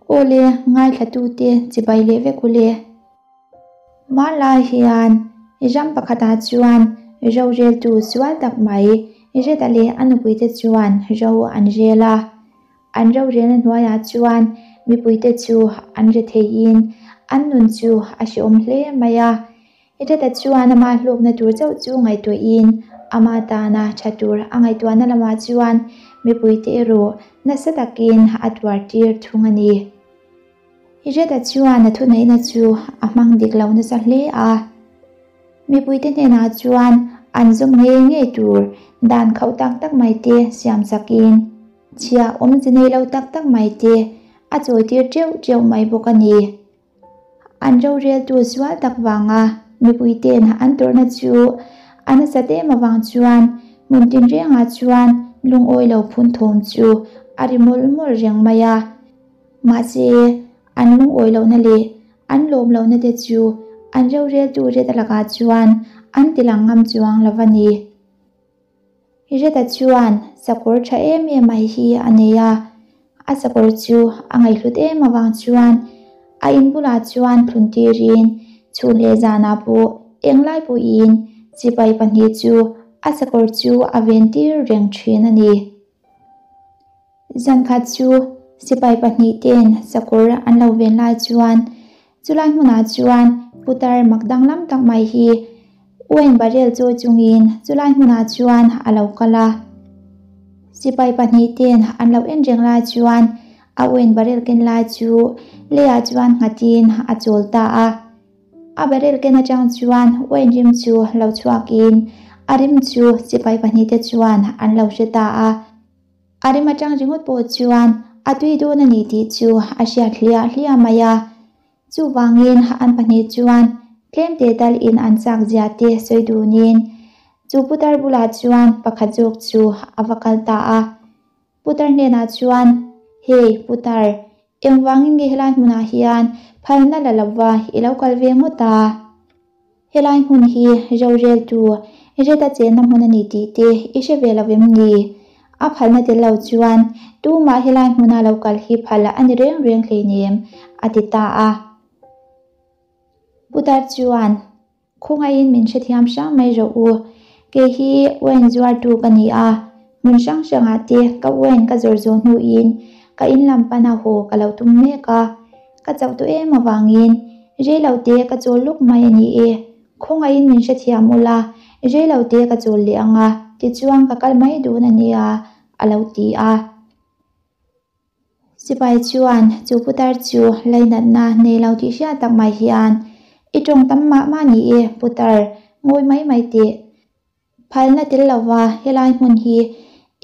Awle, ngaithlatute chibai leh vek ule. Hmanlai hian ram pakhatah chuan roreltu sual tak mai Reda leh a nupuite chuan ro an rel a. An rorelna hnuaiah chuan mipuite chu an re theiin an nun chu a hrehawm hle mai a. Reda chuan ama hlawkna tur chauh chu ngaihtuahin ama tana tha tur a ngaihtuahna lamah chuan mipuite erawh nasa takin a tuartir thung a ni. Reda chuan a thuneihna chu a hmang dik lo nasa hle a. Mipuite hnenah chuan an zawm ngei ngei tur dan khauh tak tak mai te siam chakin chhia awmze nei lo tak tak mai te a chawitir teuh teuh mai bawk a ni. An roreltu zual tak vanga mipuite'n an tawrhna chu a nasat em avang chuan hmun tinrengah chuan lungawi lo phun thawm chu a ri mawlh mawlh reng mai a. Mahse, an lungawi lohna leh an lawm lohna te chu an roreltu Reta lakah chuan an ti lang ngam chuang lo a ni. Reta chuan sakawr tha em em mai hi a nei a, a sakawr chu a ngaihhlut em avang chuan a in bulah chuan thlun tirin chhun leh zanah pawh englai pawhin sipai pahnih chu a sakawr chu a ven tir reng thin a ni. Zankhat chu sipai pahnih ten sakawr an lo ven lai chuan chulai hmunah chuan putar mak danglam tak mai hi uain barrel chawi chungin chulai hmunah chuan a lo kal a. Sipai pahnih ten an lo en reng lai chuan a uain barrel ken lai chu leiah chuan nghatin a chawl ta a. A barrel ken atang chuan uain rim chu lo chhuakin a rim chu sipai pahnih te chuan an lo hre ta a. A rim atang ringawt pawh chuan a tui dawn a ni tih chu a hriat hliah hliah mai a. Chuvangin an pahnih chuan tlem teh tal in an chak zia te sawi dunin chu putar bulah chuan pakhat zawk chu a va kal ta a. Putar hnenah chuan, Hey, putar, engvangin nge helai hmunah hian phalna la lova i lo kal ve ngawt a? Helai hmun hi roreltu Reta chenna hmun a ni tih te i hre ve lo em ni? A phalna tel lo chuan tumah helai hmuna lo kal hi phal a ni reng reng hleinem, a ti ta a. Putar chuan, Khawngaihin min hrethiam hrang mai rawh u. Kei hi wine zuartu ka ni a, hmun hrang hrangah te ka wine ka zawr zawh hnuin ka in lam pana haw ka lo tum mek a. Ka chauh tawh em avangin reilo te ka chawl luk mai a ni e. Khawngaihin min hrethiam ula, reilo te ka chawl leh ang a, tichuan ka kal mai dun a nia, a lo ti a. Sipai chuan chu putar chu lainatna nei lo tih hriat tak mai hian, I tawng tam mah mah ni e, putar, ngawi mai mai teh. Phalna tel lova helai hmun hi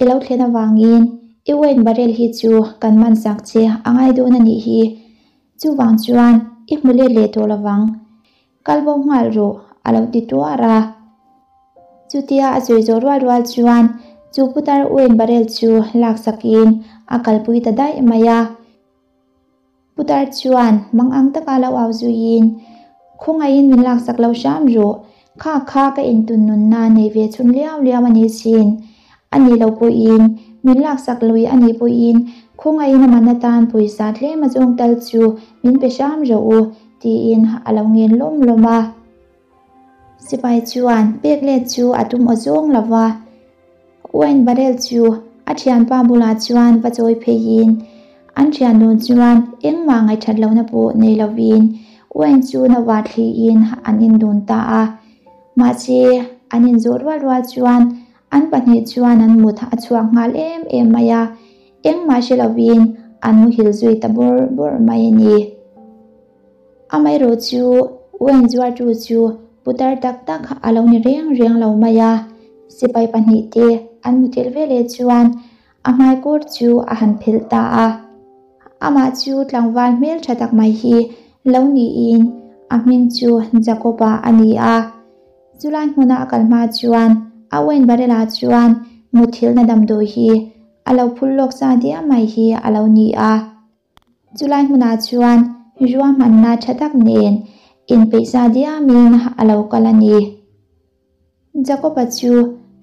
i lo thlen avangin i wine barrel hi chu kan man sak che a ngai dawn a nih hi. Chuvang chuan i hmu let leh tawh lovang. Kal bo nghal rawh, a lo ti tuar a. Chutia a sawi zawh rual rual chuan chu putar wine barrel chu laksakin a kalpui ta daih mai a. Putar chuan mang ang taka lo au zuiin, Khawngaihin min laksak lo hram rawh, kha kha ka intun nunna nei ve chhun liau liau a ni sin. A nih loh pawhin, min laksak lui a nih pawhin khawngaihin a man atan pawisa tlem a zawng tal chu min pe hram rawh u, tiin a lo ngen lawm lawm a. Sipai chuan pek let chu a tum aw zawng lo va. Wine barrel chu a thianpa bulah chuan va chawi pheiin an thian dun chuan engmah ngaihthat lohna pawh nei lovin wine chu na vah thliin an in dun ta a. Mahse, an inzawh rual rual chuan an pahnih chuan an mut a chhuak nghal em em mai a, engmah hre lovin an muhil zui ta bawrh bawrh mai a ni. Amaherawhchu chu wine zuartu chu putar tak tak a lo ni reng reng lo mai a, sipai pahnih te an muthilh veleh chuan a hmaikawr chu a han phelh ta a. Amah chu tlangval hmel tha tak mai hi lo niin a hming chu Jakob-a a ni a. Chulai hmuna a kal hma chuan a wine barrel-ah chuan muthilhna damdawi hi a lo phul lawk sa diam mai hi a lo ni a. Chulai hmunah chuan ruahmanna tha tak nen inpeihsa diamin a lo kal a ni. Jakob-a chu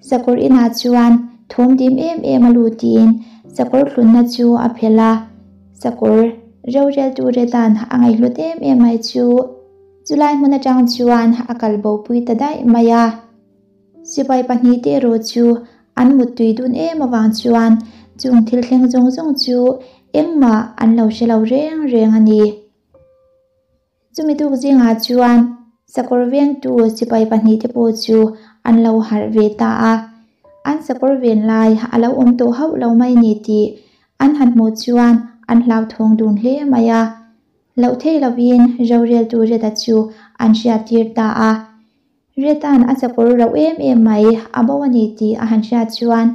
sakawr inah chuan thawm dim em em a lutin sakawr thlunna chu a phelh a, sakawr. Roreltu Redan a ngaihhlut em em mai chu chulai hmun atang chuan a kal bopui ta daih mai a. Sipai pahnihte erawh chu an muttui dun em avang chuan chung thil thleng zawng zawng chu engmah an lo hre lo reng reng a ni. Chumi tuk zingah chuan sakawr vengtu sipai pahnihte pawh chu an lo harh ve ta a, an sakawr ven lai a lo awm tawh hauh lo mai ni tih an han hmuh chuan an hlauthawng dun hle mai a. Loh thei lovin roreltu Reda chu an hriattir ta a. Reda'n a sakawr rauh em em mai a bo a ni tih a han hriat chuan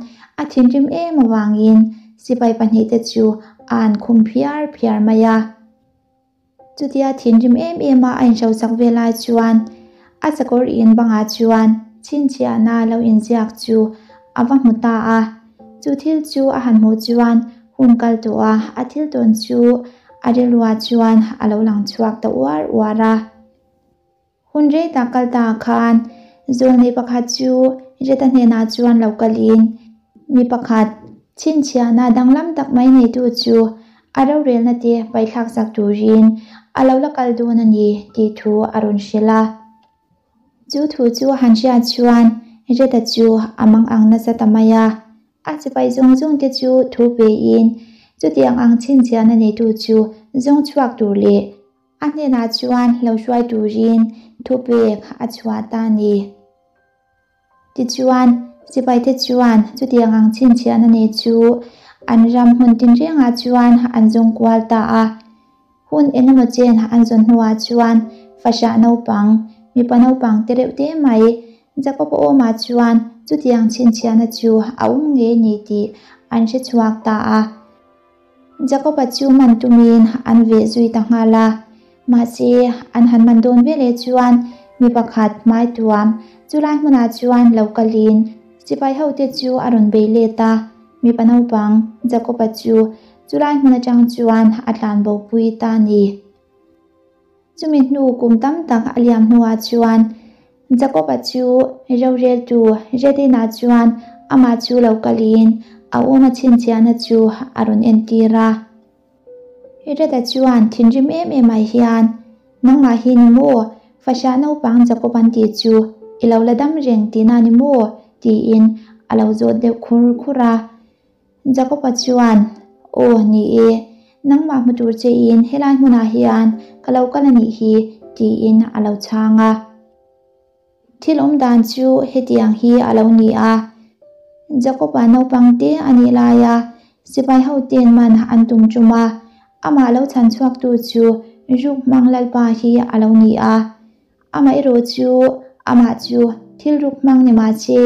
a thinrim em avangin sipai pahnihte chu a an khum phiar phiar mai a. Chutia thinrim em em a a inhrosak ve lai chuan a sakawr in bangah chuan chhinchhiahna lo inziak chu a va hmu ta a. Chu thil chu a han hmuh chuan hun kal tawh a, a thil tawn chu a rilruah chuan a lo lang chhuak ta uar uar a. Hun rei tak kal ta khan zawlnei pakhat chu Reta hnenah chuan lo kalin mi pakhat chhinchhiahna danglam tak mai neitu chu a rorelna te paithlak sak turin a lo la kal dawn a ni tih thu a rawn hrilh a. Chu thu chu a han hriat chuan Reta chu a mang ang nasa ta mai a. A sipai zawng zawng te chu thu pein chutiang ang chhinchhiahna neitu chu zawng chhuak tur leh A hnenah chuan lo hruai turin thupek a chhuah ta a ni. Tichuan, sipaite chuan chutiang ang chhinchhiahna nei chu an ram hmun tinrengah chuan an zawng kual ta a. Hun eng emaw chen an zawn hnuah chuan fahrah naupang, mipa naupang te reuh te mai, Jakob-a awmah chuan chutiang chhinchhiahna chu a awm ngei ni tih an hre chhuak ta a. Jakob-a chu man tumin an veh zui ta nghal a, mahse an han man dawn veleh chuan mi pakhat hmai tuam chulai hmunah chuan lo kalin sipai hote chu a rawn bei let a, mipa naupang Jakob-a chu chulai hmun atang chuan a tlan bopui ta a ni. Chumi hnu kum tam tak a liam hnuah chuan Jakob-a chu roreltu Redin-a chuan amah chu lo kalin a awm a chhinchhiahna chu a rawn entir a. Reda chuan thinrim em em ah hian, Nangmah hi ni maw? Fahrah naupang Jakob an tih chu i lo la dam reng tihna ni maw? tiin a lo zawt deuh khur khur a. Jakob-a chuan, Aw, ni e, nangmah hmu tur chein helai hmunah hian ka lo kal a nih hi, tiin a lo chhang a. Thil awm dan chu hetiang hi a lo ni a, Jakob-a naupang te a nih laia sipai hoten man an tum tum a, amah lo chhan chhuaktu chu Ruk hmang Lalpa hi a lo ni a. Amaherawh chu amah chu thil ruk hmang ni mah se,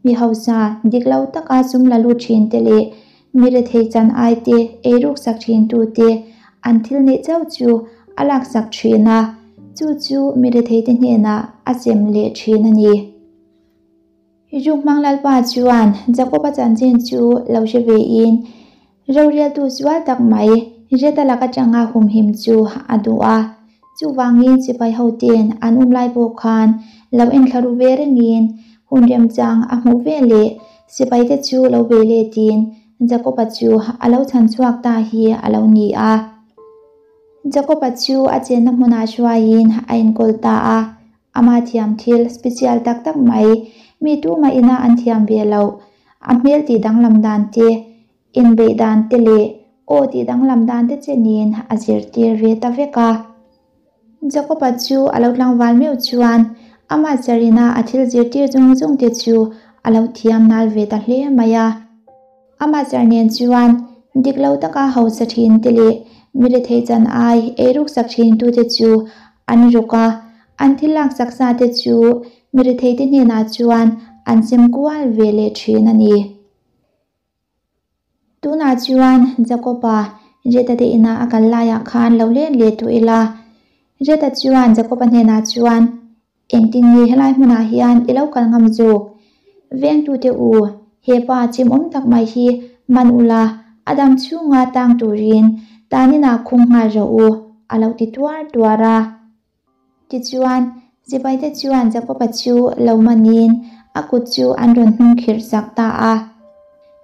mi hausa dik lo taka sum la lut thin te leh mi rethei chan ai te ei ruk sak thin tu te an thil neih chauh chu a lak sak thin a, chu chu mi rethei te hnenah a sem leh thin a ni. Ruk hmang Lalpa chuan Jakob-a chanchin chu lo hre vein roreltu sual tak mai Reta lak atanga humhim chu a duh a. Chuvangin sipai hoten an um lai pawh khan lo enthla ru ve rengin hun remchang a hmuh ve leh sipaite chu lo bei letin Jakob-a chu a lo chhan chhuak ta hi a lo ni a. Jakob-a chu a chenna hmunah hruaiin a enkawl ta a. Ama thiam thil special tak tak mai, mi tumah ina an thiam ve loh, a hmel tih danglam dan te, inbeih dan te leh aw tih danglam dan te chenin a zirtir ve ta vek a. Jakob-a chu a lo tlangval meuh chuan ama zarina a thil zirtir zawng zawng te chu a lo thiam nal ve ta hle mai a. Amah zar nen chuan dik lo taka hausa thin te leh mi rethei chan ai ei ruk sak thin tute chu an ruk a, an thil lak sak sa te chu mi rethei te hnenah chuan an sem kual ve leh thin a ni. Tunah chuan Jakob-a Reta te inah a kal laiah khan lo len leh tawh ila. Reta chuan Jakob-a hnenah chuan Engtin nge helai hmunah hian i lo kal ngam zawk? Vengtute u, he pa chimawm tak mai hi man ula, a dam chhunga tang turin taninah khung nghal rawh u, a lo ti tuar tuar a. Tichuan, sipaite chuan Jakoba chu lo manin a kut chu an rawn hnung khirh sak ta a.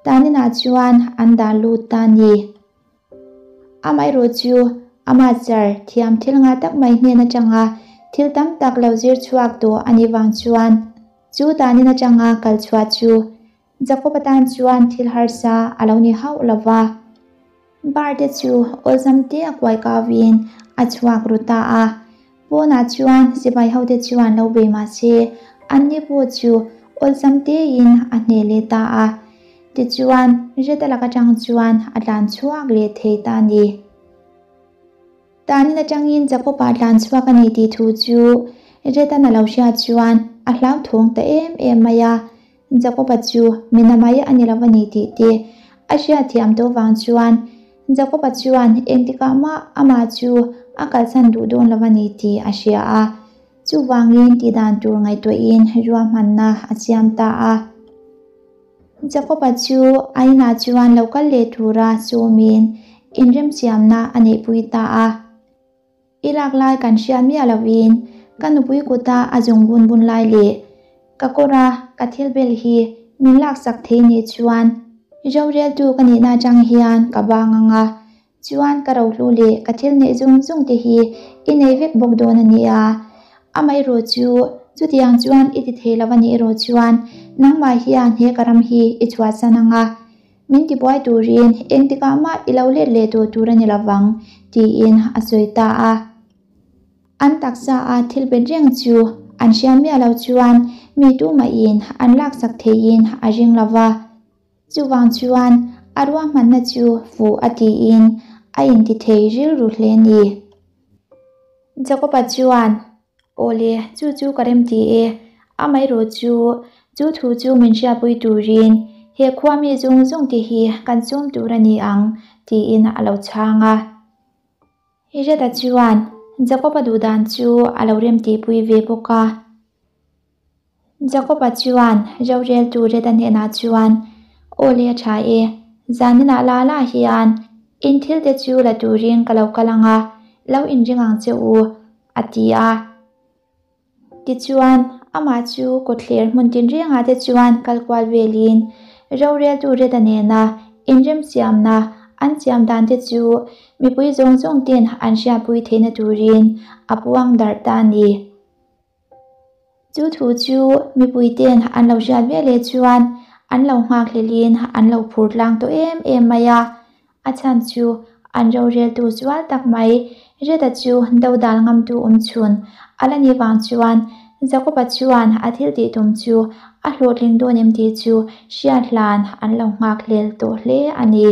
Taninah chuan an dah lut ta ni. Amaherawhchu, amah char thiam thil ngah tak mai hnen atanga thil tam tak lo zir chhuak tawh a nih vang chuan chu tanin atanga kal chhuah chu Jakob-a tan chuan thil harsa a lo ni hauh lo va. Bar te chu awlsam te a kuai kau in a chhuak ru ta a. Pawnah chuan sipai ho te chuan lo bei mah se, anni pawh chu awlsam tein a hneh leh ta a. Tichuan, Reta lak atang chuan a tlan chhuak leh thei ta a ni. Tanin atangin Jakob-a tlan chhuak a ni tih thu chu Retan a lo hriat chuan a hlauthawng ta em em mai a. Jakob-a chu mi namai a ni lo a ni tih te a hriatthiam tawh vang chuan Jakob-a chuan engtikah mah amah chu a kalsan duh dawn lo a ni tih a hria a. Chuvangin tihdan tur ngaihtuahin ruahmanna a siam ta a. Jakob-a chu a inah chuan lo kal leh tura sawmin inremsiamna a neihpui ta a. I lak lai kan hriat miah lovin ka nupui kuta a zung bun bun lai leh ka kawra ka thil bel hi min laksak thei nih chuan roreltu ka nihna atang hian ka bang ang a, chuan ka rohlu leh ka thil neih zung zung te hi i nei vek bawk dawn a nia. Amaherawh chu chutiang chuan i ti thei lo a nih erawh chuan nangmah hian he ka ram hi i chhuahsan ang a. Min tibuai turin engtikah mah i lo let leh tawh tur a ni lovang, tiin a sawi ta a. An taksa a thil bet reng chu an hria miah lo chuan mi tumahin an laksak theihin a ring lo va. Chuvang chuan a ruahmanna chu fuh a tiin a intithei rilru hle a ni. Jakoba chuan, Awle, chu chu ka rem ti e. Amaherawh chu, chu thu chu min hriatpui turin he khua mi zawng zawng te hi kan sawm tur a ni ang, tiin a lo chhang a. Reda chuan Jakoba duhdan chu a lo rem tihpui ve bawk a. Jakoba chuan roreltu Reda hnenah chuan, Aw le a tha e, zaninah la la hian in thil te chu la turin ka lo kal ang a, lo inring ang che u, a ti a. Tichuan, amah chu kawtthler hmun tinrengah te chuan kal kual velin roreltu Reda nena inremsiamna an siam dan te chu mipui zawng zawng ten an hriatpui theihna turin a puang darh ta a ni. Chu thu chu mipuite'n an lo hriat ve leh chuan an lo nghakhlelin an lo phur tlang tawh em em mai a. A chhan chu an roreltu zual tak mai Reda chu dodal ngamtu awm chhun a la nih vang chuan Jakoba chuan a thil tih tum chu a hlawhtling dawn em tih chu hriat hlan an lo nghakhlel tawh hle a ni.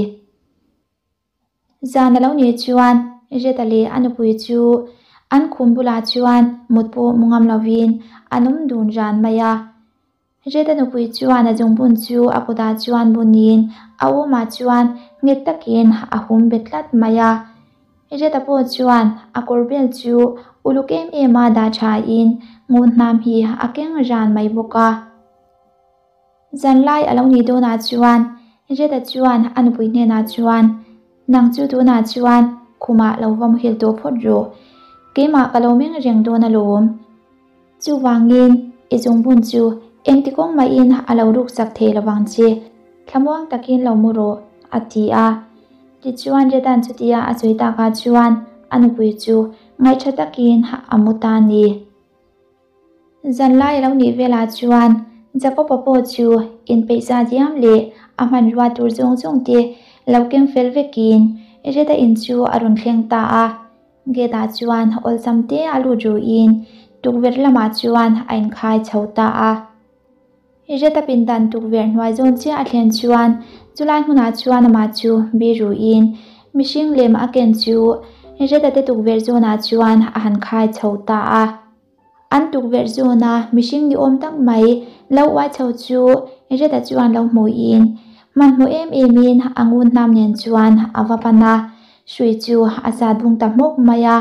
Zan a lo nih chuan Rita leh a nupui chu an khum bulah chuan mut pawh mu ngam lovin an awm dun ran mai a. Rita nupui chuan a zungbun chu a kutah chuan bunin a awmah chuan nghet takin a hum bet tlat mai a. Rita pawh chuan a kawr bel chu uluk em em a dah thain ngunhnam hi a keng ran mai bawk a. Zanlai a lo nih dawnah chuan Reda chuan a nupui hnenah chuan, Nang chu tunah chuan khumah lo va muhil tawh phawt rawh. Keimah ka lo meng reng dawn alawm. Chuvangin i zungbun chu engti kawng mahin a lo ruksak thei lovang che. Thlamuang takin lo mu rawh, a ti a. Tichuan Redan chutia a sawi takah chuan a nupui chu ngaihṭha takin a mu ta a ni. Zanlai a lo nih velah chuan Jakob-a pawh chu inpeihza diam leh a hmanrua tur zawng zawng te lo keng fel vekin Reda in chu a rawn thleng ta a. Gate-ah chuan awlsam te a lut ruhin tukverh lamah chuan a inkhai chho ta a. Reda pindan tukverh hnuai zawn chiah a thlen chuan chulai hmunah chuan amah chu biruin mihring lem a ken chu Reda te tukverh zawnah chuan a han khai chho ta a. An tukverh zawna mihring ni awm tak mai lo uai chho chu Reda chuan lo hmuhin hmanhmawh em emin a ngun hnam nen chuan a va pan a, hrui chu a zat bung ta hmawk mai a.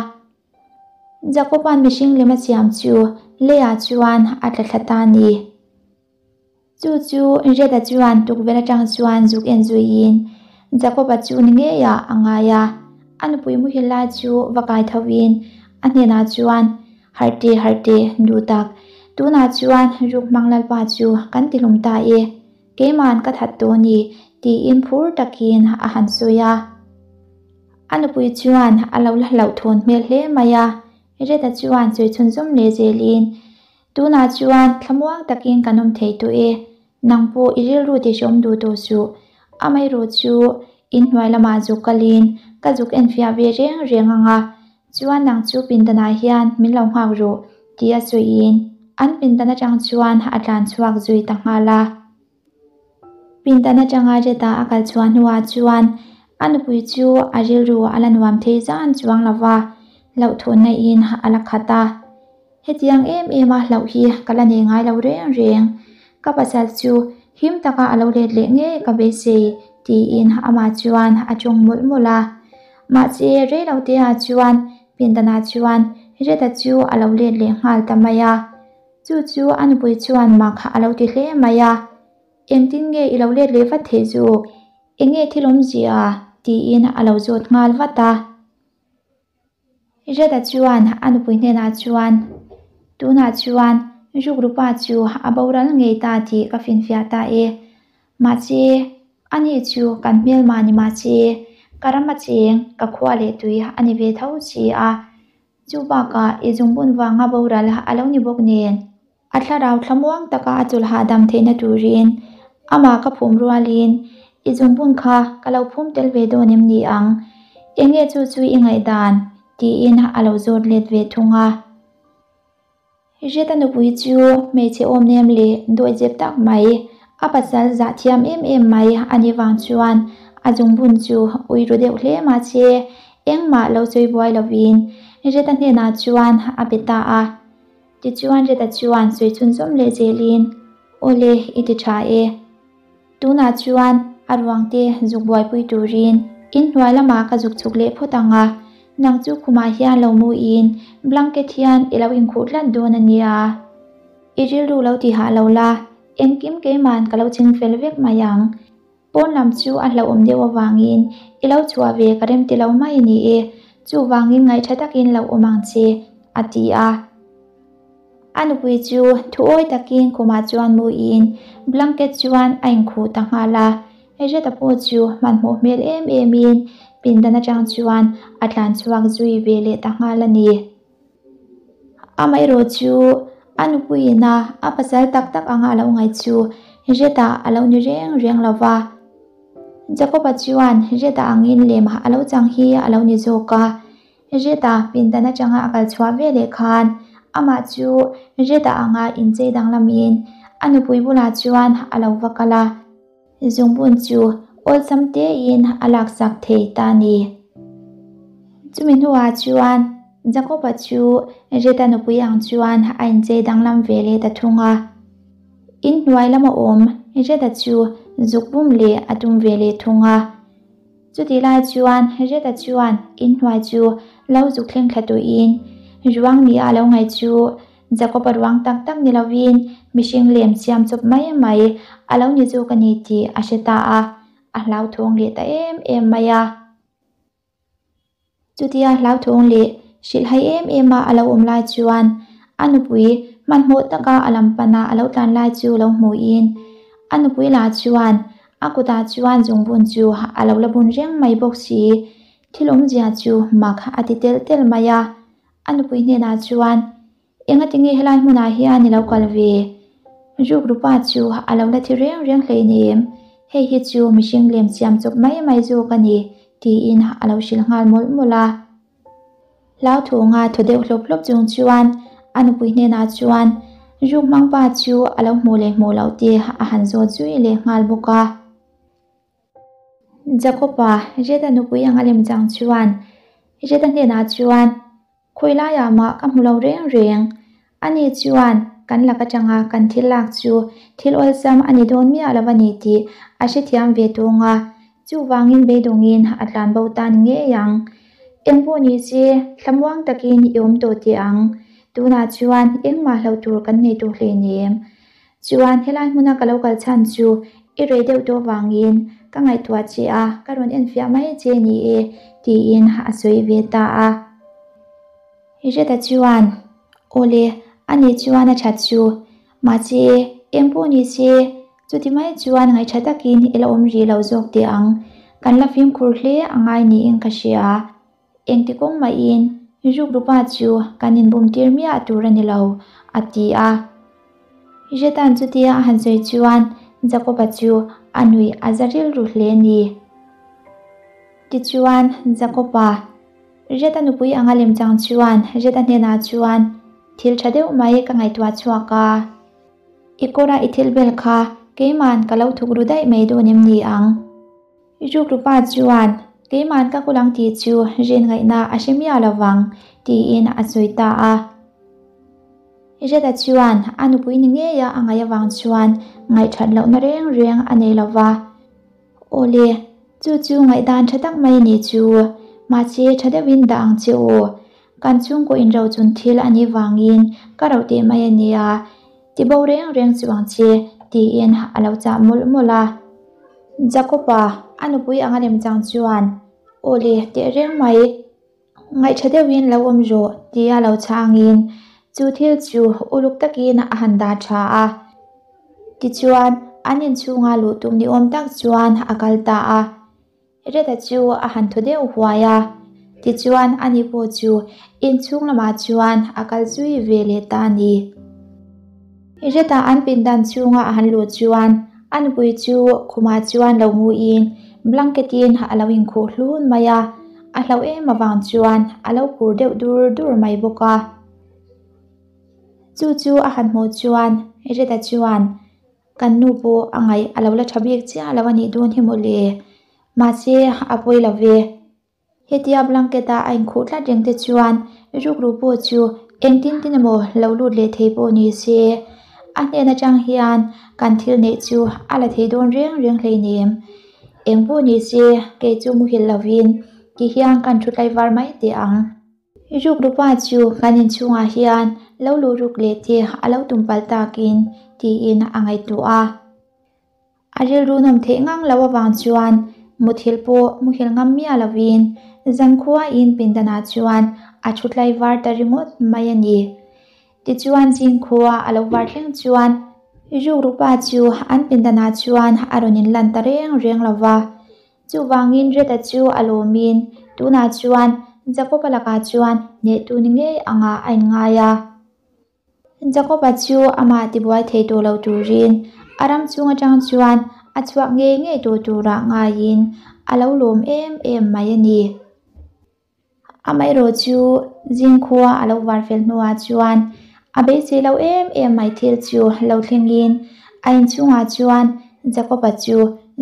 Jakoba'n mihring lem a siam chu leiah chuan a tla thla ta a ni. Chu chu Reda chuan tukverh atang chuan zuk en zuiin Jakoba chu ni ngeiah a ngai a. A nupui muhil lai chu va kai thovin a hnenah chuan, Harte harte, duh tak, tunah chuan ruk hmang lalpa chu kan ti hlum ta e, keima'n ka that tawh ni, tiin phur takin a han sawi a. A nupui chuan a lo la hlauhthawn hmel hle mai a, Reda chuan sawi chhunzawm leh zelin, Tunah chuan thlamuang takin kan awm thei tawh e, nang pawh i rilru ti hreawm duh tawh suh. Amaherawh chu inhnuai lamah zuk kalin ka zuk enfiah ve reng reng ang a, chuan nang chu pindanah hian min lo nghak rawh tia sawiin an pindan atang chuan a tlan chhuak zui ta nghal a. Pindan atanga Rita a kal chhuah hnuah chuan a nupui chu a rilru a la nuam thei zan chuang lo va, hlauhthawnna in a la khat a. Hetiang em em a hlauh hi ka la nei ngai lo reng reng. Ka pasal chu him taka a lo let leh ngei ka beisei tiin amah chuan a tawng mawlh mawlh a. Mahse reiloteah chuan pindanah chuan Rita chu a lo let leh nghal ta mai a. Chu chu a nupui chuan mak a lo ti hle mai a, Engtin nge i lo let leh vat theih zawk? Enge thil awmzia? tiin a lo zawt nghal vat a. Reda chuan a nupui hnenah chuan, Tunah chuan rukrupa chu a boral ngei ta tih ka finfiah ta e. Mahse, ani chu kan hmelma ni mahse, ka ram a cheng, ka khua leh tui a ni ve tho si a. Chu bakah i zungbun vanga boral a lo ni bawk nen, a thlarau thlamuang taka a chawlh hahdam theihna turin amah ka phum rualin i zungbun kha ka lo phum tel ve dawn em ni ang? Enge chu chu i ngaihdan? tiin a lo zawt let ve thung a. Rita nupui chu hmeichhe awm nem leh dawihzep tak mai, a pasal zah thiam em em mai a nih vang chuan a zungbun chu ui ru deuh hle mahse engmah lo sawi buai lovin Rita hnenah chuan a be ta a. Tichuan Rita chuan sawi chhunzawm leh zelin, Awle, i ti tha e. Tunah chuan a ruang te zuk buaipui turin inhnuai lamah ka zuk chhuk leh phawt ang a, nang chu khumah hian lo muin blanket hian i lo inkhuh tlat dawn a nia. I rilru lo ti hah lo la, engkim keiman ka lo ching fel vek mai ang. Pawn lam chu a hlauhawm deuh avangin i lo chhuah ve ka rem ti lo mai ni e, chuvangin ngaihṭha takin lo awm ang che, a ti a. A nupui chu thuawi takin khumah chuan muin blanket chuan a inkhuh ta nghal a, Rita pawh chu hmanhmawh hmel em emin pindan atang chuan a tlan chhuak zui ve leh ta nghal a ni. Amaherawh chu a nupuiin a a pasal tak tak anga a lo ngaih chu Rita a lo ni reng reng lo va. Jacob-a chuan Rita angin lem a lo chang hi a lo ni zawk a. Rita pindan atanga a kal chhuah ve leh khan amah chu Rita anga inchei danglamin a nupui bulah chuan a lo va kal a, zungbun chu awlsam tein a laksak thei ta a ni. Chumi hnuah chuan Jacob-a chu Rita nupui ang chuan a inchei danglam ve leh ta thung a. Inhnuai lama awm Rita chu zuk bum leh a tum ve leh thung a. Chutih lai chuan Rita chuan inhnuai chu lo zuk thleng thla tuiin ruang ni a lo ngaih chu Jacob-a ruang tak tak ni lovin mihring lem siam chawp mai mai a lo ni zawk a ni tih a hre ta a, a hlauthawng leh ta em em mai a. Chutia hlauthawng leh hrilhhai em em a a lo awm lai chuan a nupui hmanhmawh taka a lam pana a lo tlan lai chu lo hmuhin a nupui lah chuan a kutah chuan zungbun chu a lo la bun reng mai bawk si. Thil awmzia chu mak a ti telh telh mai a, a nupui hnenah chuan Engati nge helai hmunah hian i lo kal ve? Rukrupa chu a lo la thi reng reng hleinem, hei hi chu mihring lem siam chawp mai mai zawk a ni, tiin a lo hrilh nghal mawlh mawlh a. Hlauthawng a thaw deuh hlawp hlawp chung chuan a nupui hnenah chuan ruk hmangpa chu a lo hmuh leh hmuh loh te a han zawt zui leh nghal bawk a. Jacob-a Rita nupui anga lem chang chuan Rita hnenah chuan, Khawi laiah mah ka hmu lo reng reng. Ani chuan kan lak atanga kan thil lak chu thil awlsam a ni dawn miah lo a ni tih a hrethiam ve tung a, chuvangin beidawngin a tlan bo ta ni ngei ang. Engpawh ni se, thlamuang takin i awm tawh teh ang. Tunah chuan engmah hlauh tur kan nei tawh hleinem. Chuan helai hmuna ka lo kal chhan chu i rei deuh tawh vangin ka ngaihtuah che a, ka rawn enfiah mai che ni e, tiin a sawi ve ta a. Rita chuan, Awle, ani chuan a that chu. Mahse, eng pawh ni se, chuti mai chuan ngaihṭha takin i la awm rih lo zawk teh ang. Kan la fimkhur hle a ngai niin ka hria. Engti kawng mahin rukrupa chu kan inbum tir miah tur a ni lo, a ti a. Jetan chutia a han sawi chuan Jakoba chu a nuih a za rilru hle a ni. Tichuan, Jakoba, Reta nupui anga lemchang chuan Reta hnenah chuan, Thil tha deuh mai ka ngaihtuah chhuak a. I kawra i thil bel kha keiman ka lo thuk ru daih mai dawn em ni ang? Rukrupa chuan, Keiman ka kul ang tih chu rin ngaihna a hre miah lo vang, tiin a sawi ta a. Reta chuan a nupui ni ngeia a ngaih avang chuan ngaihthat lohna reng reng a nei lo va. Awle, chu chu ngaihdan tha tak mai a nih chu. Mahse, tha deuhin dah ang che u. Kan chhungkaw inrochun thil a nih vangin ka rauh teh mai a nia, ti bo reng reng chu ang che, tiin a lo chah mawlh mawlh a. Jakob-a, a nupui anga lemchang chuan, Awle, teh reng mai, ngaihṭha deuhin lo awm rawh, tia lo chhangin chu thil chu uluk takin a han dah ṭha a. Tichuan, an inchhunga luh tum ni awm tak chuan a kal ta a. Reta chu a han thaw deuh huai a, tichuan ani pawh chu inchhung lamah chuan a kal zui ve leh ta a ni. Reta an pindan chhunga a han luh chuan a nupui chu khumah chuan lo muin blanket in a lo inkhuh hlun mai a, a hlauh em avang chuan a lo khur deuh dur dur mai bawk a. Chu chu a han hmuh chuan Reta chuan Kan nu pawh a ngaih a lo la tha bik chiah lo a nih dawn hi mawle. Mahse, a pawi lo ve. Hetia blanket a a inkhuh tlat reng te chuan rukru pawh chu engtin tin emaw lo lut leh thei pawh ni se. A hnen atang hian kan thil neih chu a la thei dawn reng reng hleinem. Eng pawh ni se, kei chu muhil lovin ti hian kan thu tlaivar mai teh ang. Rukrupa chu kan inchhungah hian lo luh ruk leh te a lo tum palh takin tiin a ngaihtuah a. A rilru nawm theih ngang lo avang chuan muthilh pawh muhil ngam miah lovin zankhuain pindanah chuan a thu tlaivar ta ringawt mai a ni. Tichuan zingkhua a lo var thleng chuan rukrupa chu an pindanah chuan a rawn inlan ta reng reng lo va. Chuvangin Reta chu a lawmin tunah chuan Jakob-a lakah chuan hnehtu ni ngei angah a inngai a. Jakob-a chu amah tibuai thei tawh lo turin a ram chung atang chuan a chhuak ngei ngei tawh turah ngaiin a lo lawm em em mai a ni. Amaherawh chu zingkhua a lo var fel hnuah chuan a beisei lo em em mai thil chu lo thlengin a inchhungah chuan Jakob-a chu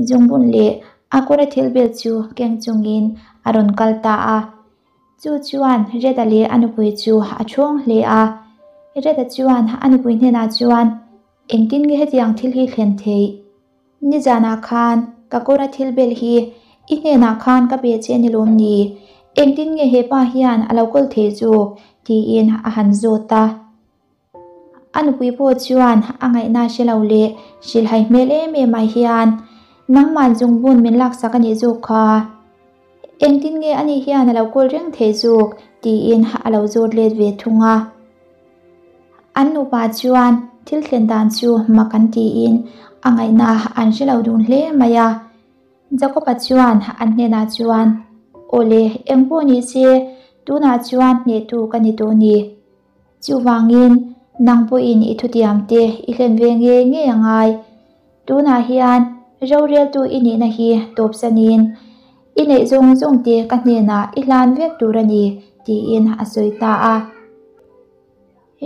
zungbun leh a kawra thil bel chu keng chungin a rawn kal ta a. Chu chuan Reda leh a nupui chu a chhawng hle a. Reda chuan a nupui hnenah chuan, Engtin nge hetiang thil hi thlen theih? Nizanah khan ka kawra thil bel hi i hnenah khan ka pe che ni lawm ni? Engtin nge hepa hian a lo kawl thei zawk? tiin a han zawt a. A nupui pawh chuan a ngaihna hre lo leh hrilhhai hmel em em ah hian, Nangman zungbun min laksak a nih zawk kha. Engtin nge ani hian a lo kawl reng thei zawk? tiin a lo zawt let ve thung a. An nupa chuan thil thlen dan chu mak an tiin a ngaihna an hre lo dun hle mai a. Jakob-a chuan an hnenah chuan, Awle, eng pawh ni se, tunah chuan hnehtu ka ni tawh ni. Chuvangin, nang pawhin i thutiam te i hlen ve ngei ngei a ngai. Tunah hian roreltu i nihna hi tawpsanin i neih zawng zawng te ka hnenah i hlan vek tur a ni, tiin a sawi ta a.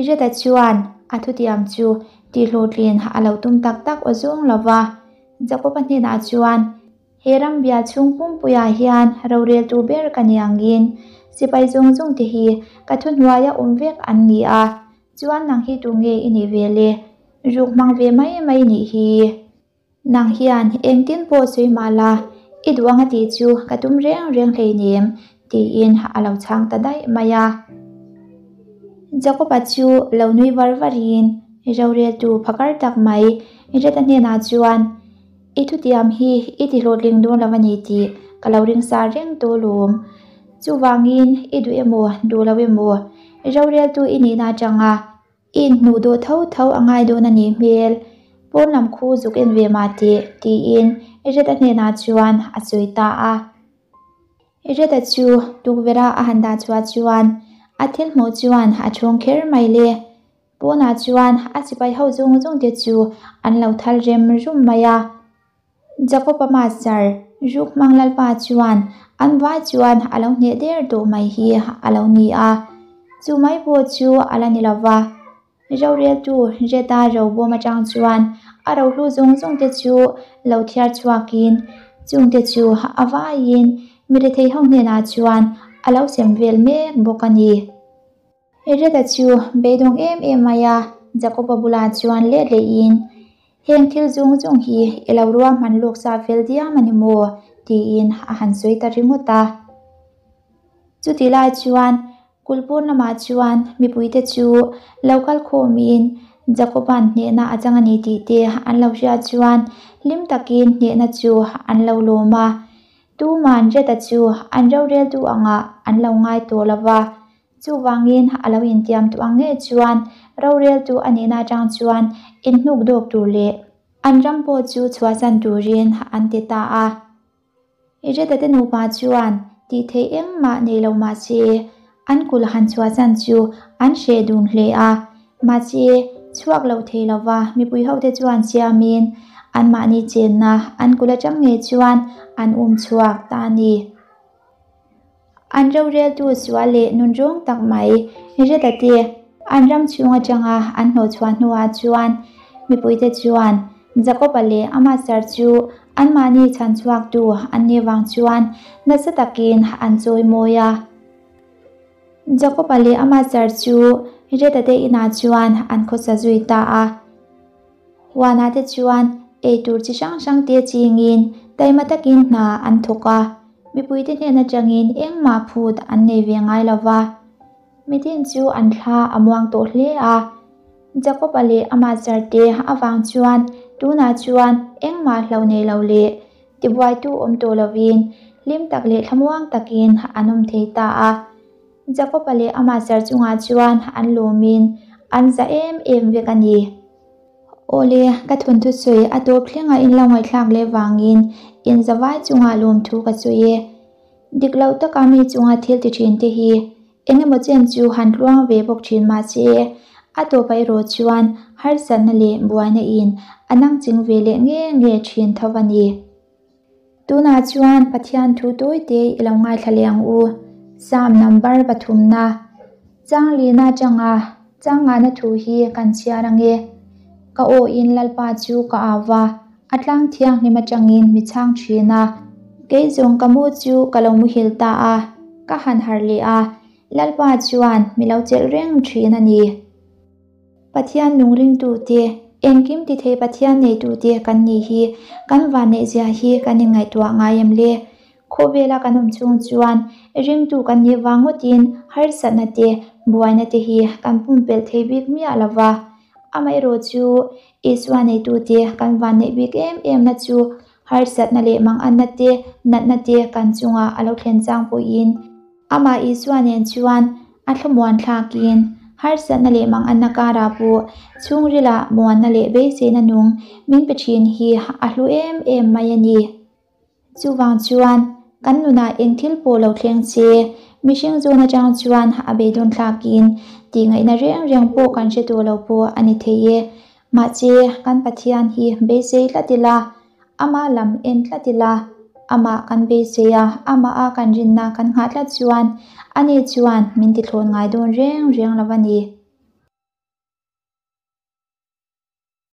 Reta chuan a thutiam chu tihhlawhtlin a lo tum tak tak aw zawng lo va. Jakob-a hnenah chuan, He ram bial chhung pumpuiah hian roreltu ber ka ni angin sipai zawng zawng te hi ka thuhnuaia awm vek an ni a, chuan nang hi tu nge i nih ve le? Ruk hmang ve mai mai nih hi. Nang hian engtin pawh sawi mah la, i duh anga tih chu ka tum reng reng hleinem, tiin a lo chhang ta daih mai a. Jakob-a chu lo nui var varin roreltu phakar tak mai Reta hnenah chuan, I thutiam hi i ti hlawhtling dawn lo a ni tih ka lo ring sa reng tawh lawm. Chuvangin i duh emaw duh lo emaw roreltu i nihna atanga I inhnuh dawh tho tho a ngai dawn a nih hmel. Pawn lam khu zuk en ve mah teh, tiin Red-a hnenah chuan a sawi ta a. Red-a chu tukverha a han dah chhuah chuan a thil hmuh chuan a chhawng kher mai le. Pawnah chuan a sipai ho zawng zawng te chu an lo thal rem rum mai a. Jakob-a master Ruk hmang lalpa chuan an vai chuan a lo hneh der tawh mai hi a lo ni a. Chu mai pawh chu a la ni lo va. Roreltu Reta robawm atang chuan a rohlu zawng zawng te chu lo thiar chhuakin chungte chu a vaiin mi rethei ho hnenah chuan a lo sem vel mek bawk a ni. Reta chu beidawng em em mai a, Jakob-a bulah chuan let lehin, Heng thil zawng zawng hi i lo ruahman lawk sa fel diam a ni maw? tiin a han sawi ta ringawt a. Chutih lai chuan Kulhpawn lamah chuan mipuite chu lo kal khawmin Jakoba'n hnehna a chang a ni tih te an lo hriat chuan hlim takin hnehna chu an lo lawm a. Tuman Reta chu an roreltu angah an lo ngai tawh lo va, chuvangin a lo intiam tawh ang ngei chuan roreltu a nihna atang chuan inhnuk dawk tur leh an ram pawh chu chhuahsan turin an ti ta a. Reta te nupa chuan tih theih engmah nei lo mahse an kulh han chhuahsan chu an hreh dun hle a. Mahse, chhuak lo thei lova mipui hote chuan siamin anmahni chenna an kulh atang ngei chuan an um chhuak ta a ni. An roreltu sual leh nunrawng tak mai Reta te an ram chhung atanga an hnawhchhuah hnuah chuan mipuite chuan Jakob-a leh a master chu anmahni chhanchhuaktu an nih vang chuan nasa takin an chawimawi a. Jakob-a leh a master chu Reta te inah chuan an khawsa zui ta a. Huanah te chuan eitur chi hrang hrang te chingin taima takin hna an thawk a, mipuite hnen atangin engmah phut an nei ve ngai lo va. Mitin chu an thla a muang tawh hle a, Jakob-a leh ama zarte avang chuan tunah chuan engmah hlo nei lo leh tibuaitu awm tawh lovin hlim tak leh thlamuang takin an awm thei ta a. Jakob-a leh ama zar chungah chuan an lawmin an za em em vek a ni. Awle, ka thawnthu sawi a tawp thlenga in lo ngaihthlak leh vangin in zavai chungah lawmthu ka sawi e. Dik lo taka mi chunga thil ti thin te hi eng emaw chen chu han tluang ve bawk thin mahse a tawp erawh chuan harsatna leh buaina in a nang ching ve leh nge nge thin tho a ni. Tunah chuan Pathian thu tawite i lo ngaithla leh ang u. Psalm number pathumna, Changlina atanga changngahna thu hi kan chhiar ange. Ka aw in Lalpa chu ka au va, a tlang thianghlim atangin mi chhang thin a. Kei zawng ka mu chu ka lo muhil ta a, ka han harh leh a, Lalpa chuan mi lo chelh reng thin a ni. Pathian nung ringtute, engkim ti thei Pathian neitute kan nih hi kan vanneihzia hi kan inngaihtuah ngai em le? Khawvela kan awm chhung chuan ringtu kan nih vang ngawtin harsatna te, buaina te hi kan pumpelh thei bik miah lo va. Amaherawh chu Isua neitute kan vanneih bik em emna chu harsatna leh manganna te, natna te kan chungah a lo thlen chang pawhin Amah Isua nen chuan a thlamuan thlakin harsatna leh manganna karah pawh chhungrilah muanna leh beiseina nung min pe thin hi a hlu em em mai a ni. Chuvang chuan kan nunah eng thil pawh lo thleng che, mihring zawn atang chuan a beidawn thlakin tihngaihna reng reng pawh kan hre tawh lo pawh a ni thei e. Mahse kan Pathian hi beisei tlat ila, Amah lam en tlat ila, amah kan beisei a, amaha kan rinna kan nghah tlat chuan ani chuan min tithlawn ngai dawn reng reng lo a ni.